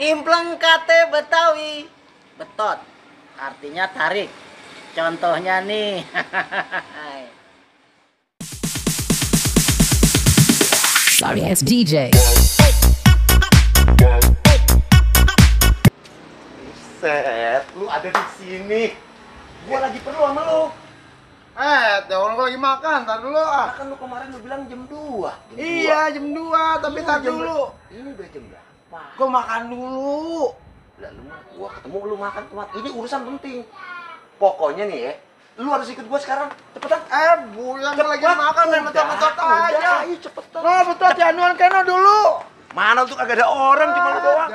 Impleng kate Betawi. Betot. Artinya tarik. Contohnya nih. Sorry ass DJ. Set, lu ada di sini. Gua lagi perlu sama lu. Orang gua lagi makan, tar dulu ah. Kan lu kemarin lu bilang jam 2. Iya, jam 2, tapi tar dulu. Ini udah jam berapa? Gua makan dulu. Lah lu gua ketemu lu makan telat. Ini urusan penting. Pokoknya nih ya, lu harus ikut gua sekarang. Cepetan. Bulan gua lagi makan, main betot-betot aja. Ayo cepetan. Nah, betot januan keno dulu. Mana tuh kagak ada orang, cuma lu doang.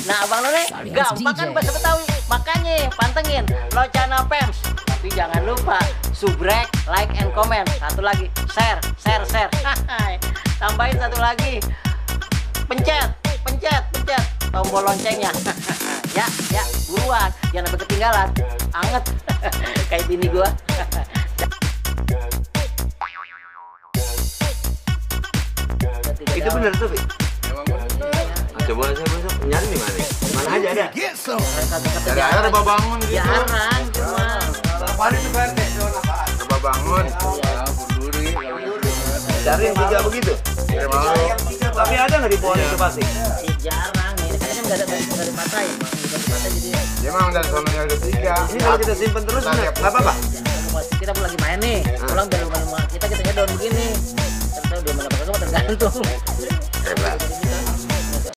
Nah, abang lu nih gampang kan bahasa Betawi. Makanya pantengin Locana Pems. Tapi jangan lupa subrek, like, and comment. Satu lagi, share. Tambahin satu lagi, pencet tombol loncengnya. ya, buruan, jangan sampai ketinggalan. Anget, kayak bini gua. Itu bener tuh, Bi? Coba saya besok nyari di mana? Mana aja ada? Dari air Rebah Bangun gitu. Jarang, cuma Apaan itu kan? Rebah Bangun. Ya, Bunduri. Cari yang tiga begitu? Dari mau. Tapi ada nggak di pohon itu pasti? jarang. Ini kan nggak ada dipatahin. Nggak dipatahin jadi. Dia memang dari sononya ada 3. Ini kalau kita simpen terus nggak apa-apa? Kita lagi main nih, pulang dari rumah kita down begini. Terus dia mana tergantung. Hebat.